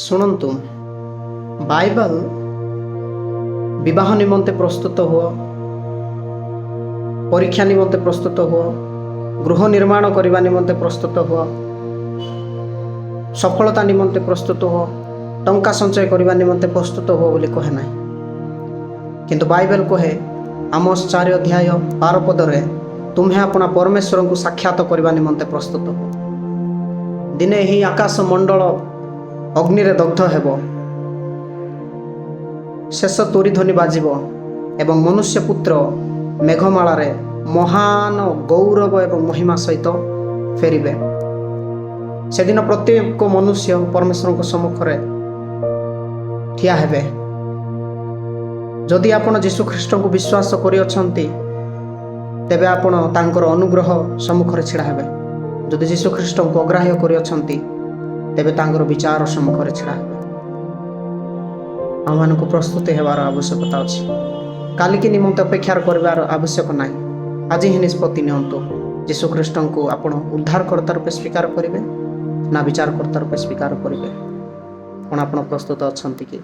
ଶୁଣନ୍ତୁ, ବାଇବଲ ବିବାହ ନିମନ୍ତେ ପ୍ରସ୍ତୁତ ହୁଅ, ପରୀକ୍ଷା ନିମନ୍ତେ ପ୍ରସ୍ତୁତ ହୁଅ, ଗୃହ ନିର୍ମାଣ କରିବା ନିମନ୍ତେ ପ୍ରସ୍ତୁତ ହୁଅ, ସଫଳତା ନିମନ୍ତେ ପ୍ରସ୍ତୁତ ହୁଅ, ଟଙ୍କା ସଞ୍ଚୟ କରିବା ନିମନ୍ତେ ପ୍ରସ୍ତୁତ ହୁଅ ବୋଲି କହେ ନାହିଁ। କିନ୍ତୁ ବାଇବେଲ କହେ ଆମୋସ 4 ଅଧ୍ୟାୟ 12 ପଦରେ, ତୁମ୍ଭେ ଆପଣା ପରମେଶ୍ୱରଙ୍କୁ ସାକ୍ଷାତ କରିବା ନିମନ୍ତେ ପ୍ରସ୍ତୁତ ହୁଅ। ଦିନେ ଏହି ଆକାଶ ମଣ୍ଡଳ ଅଗ୍ନିରେ ଦଗ୍ଧ ହେବ, ଶେଷ ତୂରୀ ଧ୍ୱନି ବାଜିବ ଏବଂ ମନୁଷ୍ୟ ପୁତ୍ର ମେଘମାଳାରେ ମହାନ ଗୌରବ ଏବଂ ମହିମା ସହିତ ଫେରିବେ। ସେଦିନ ପ୍ରତ୍ୟେକ ମନୁଷ୍ୟ ପରମେଶ୍ୱରଙ୍କ ସମ୍ମୁଖରେ ଠିଆ ହେବେ। ଯଦି ଆପଣ ଯୀଶୁଖ୍ରୀଷ୍ଟଙ୍କୁ ବିଶ୍ୱାସ କରିଅଛନ୍ତି, ତେବେ ଆପଣ ତାଙ୍କର ଅନୁଗ୍ରହ ସମ୍ମୁଖରେ ଛିଡ଼ା ହେବେ। ଯଦି ଯୀଶୁଖ୍ରୀଷ୍ଟଙ୍କୁ ଅଗ୍ରାହ୍ୟ କରିଅଛନ୍ତି, ତେବେ ତାଙ୍କର ବିଚାର ସମ୍ମୁଖରେ ଛିଡ଼ା ହେବେ। ଆମମାନଙ୍କୁ ପ୍ରସ୍ତୁତି ହେବାର ଆବଶ୍ୟକତା ଅଛି। କାଲିକି ନିମନ୍ତେ ଅପେକ୍ଷା କରିବାର ଆବଶ୍ୟକ ନାହିଁ। ଆଜି ହିଁ ନିଷ୍ପତ୍ତି ନିଅନ୍ତୁ, ଯୀଶୁଖ୍ରୀଷ୍ଟଙ୍କୁ ଆପଣ ଉଦ୍ଧାରକର୍ତ୍ତା ରୂପେ ସ୍ୱୀକାର କରିବେ ନା ବିଚାରକର୍ତ୍ତା ରୂପେ ସ୍ୱୀକାର କରିବେ? କ'ଣ ଆପଣ ପ୍ରସ୍ତୁତ ଅଛନ୍ତି କି?